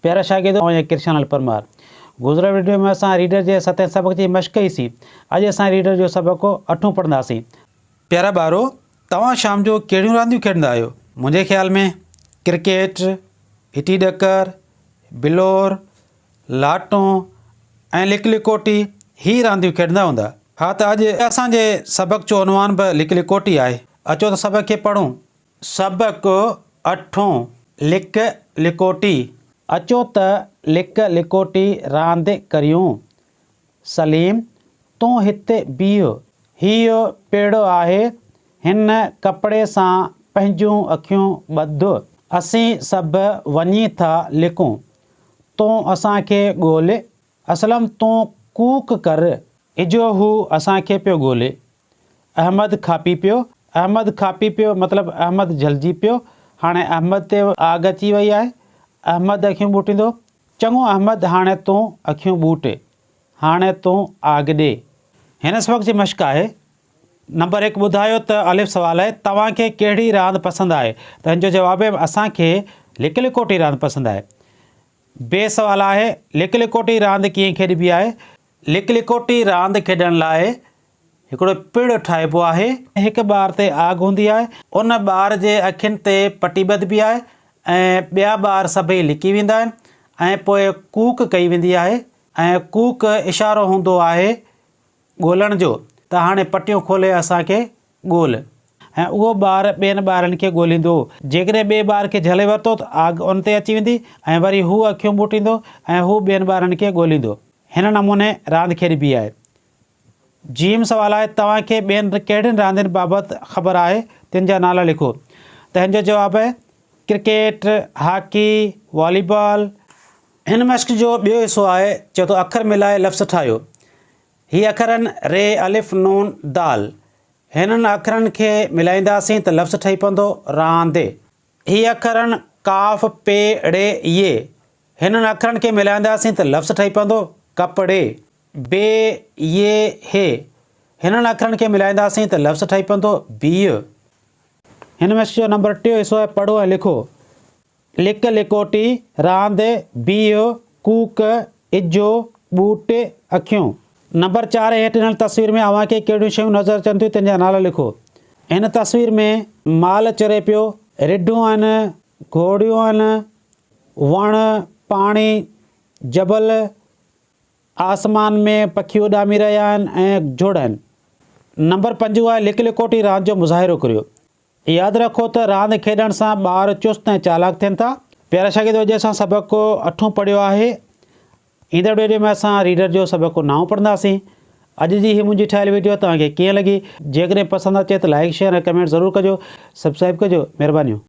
پيارا شاگردو آئون آهيان ڪرشن لال پرمار. گذريل وڊيو ۾ اسان ريڊر جي ستين سبق جي مشق ڪئي سين. اڄ اسان ريڊر جو سبق اٺون پڙهنداسين. پيارا ٻارو توهان شام جو ڪهڙيون رانديون کيڏندا آهيو؟ منهنجي خيال ۾ ڪرڪيٽ، اٽي ڏڪر، بلور، لاٽون ۽ لڪ لڪوٽي هي رانديون کيڏندا هوندا. ها ته اڄ اسان جي سبق جو عنوان به لڪ لڪوٽي آهي. اچو ته سبق کي پڙهون. سبق اٺون، لڪ لڪوٽي. اچو ته لڪ لڪوٽي راند ڪريون. سليم، تون هتي بيهه. هيء پيڙو آهي. هن ڪپڙي سان پنهنجون اکيون ٻڌ. اسين سڀ وڃي ٿا لڪون. تون اسان کي ڳولهه. اسلم تون ڪوڪ ڪر. اجهو هو اسان کي پيو ڳولهي. احمد کاپي پيو. احمد کاپي پيو مطلب احمد جهلجي پيو. هاڻي احمد تي آگ اچي وئي آهي. احمد اکيون ٻوٽيندو. چڱو احمد هاڻي تون اکيون ٻوٽ. هاڻي تون آگ ڏي. هن سبق جي مشق آهي. نمبر هڪ ٻڌايو ته الف سوال آهي توهان کي ڪهڙي راند پسند آهي ته هن جو جواب آهي اسان کي لڪ لڪوٽي راند پسند آهي. بي سوال آهي لڪ لڪوٽي راند ڪيئن کيڏبي آهي؟ لڪ لڪوٽي راند کيڏڻ لاء هڪڙو پڙ ٺاهبو آهي. هڪ ٻار تي آگ هوندي آهي. ان ٻار جي اکين تي پٽي ٻڌبي آهي ۽ ٻيا ٻار سڀئي لڪي ويندا آهن ۽ پوء ڪوڪ ڪئي ويندي آهي ۽ ڪوڪ اشارو هوندو آهي ڳولڻ جو ته هاڻي پٽيون کولي اسان کي ڳول. ۽ اهو ٻار ٻين ٻارن کي ڳوليندو. جيڪڏهن ٻئي ٻار کي جهلي ورتو ته آگ ان تي اچي ويندي ۽ وري هو اکيون ٻوٽيندو ۽ هو ٻين ٻارن کي ڳوليندو. هن نموني راند کيڏبي آهي. جيم سوال آهي توهان کي ٻين ڪهڙين راندين بابت خبر آهي تن جا نالا لکو ته هن جو جواب آهي ڪرڪيٽ، هاڪي، والي بال. هن مشق جو ٻيو حصو آهي چئي ٿو اکر ملائي لفظ ٺاهيو. هي اکر آهن ري، الف، نون، دال. هنن اکرن کي ملائينداسين ته لفظ ٺهي پوندو راند. هي اکر آهن ڪاف، پي، ڙي، يي. هنن اکرن کي ملائينداسين ته لفظ ٺهي پوندو ڪپڙي. بي، ي، هي. هنن اکرن کي ملائينداسين ته لفظ ٺهي پوندو بيهه. هن مشق جو نمبر ٽيون حصو آهي پڙهو ۽ لکو. لڪ لڪوٽي، راند، بيهه، ڪوڪ، اجهو، ٻوٽ، اکيون. نمبر چار هيٺ ڏنل تصوير ۾ اوهان کي ڪهڙيون شيون نظر اچن ٿيون تن جا نالا لکو. هن تصوير ۾ مال چري پيو، رڍون آهن، گهوڙيون آهن، وڻ، پاڻي، جبل، آسمان ۾ پکي اڏامي رهيا آهن ۽ جهڙ آهن. نمبر پنجون آهي لڪ لڪوٽي راند جو مظاهرو ڪريو. ياد رکو ته راند کيڏڻ سان ٻار چست ۽ چالاڪ ٿين ٿا. پيارا شاگردو اڄ اسان سبق اٺون پڙهيو آهي. ايندڙ ويڊيو ۾ اسان ريڊر جو سبق نائون پڙهنداسين. اڄ جي هي منهنجي ٺاهيل ويڊيو توهان کي ڪيئن لڳي؟ جيڪڏهن پسند اچي ته لائيڪ شيئر ۽ ڪمينٽ ضرور ڪجو. سبسڪرائيب ڪجو. مهربانيون.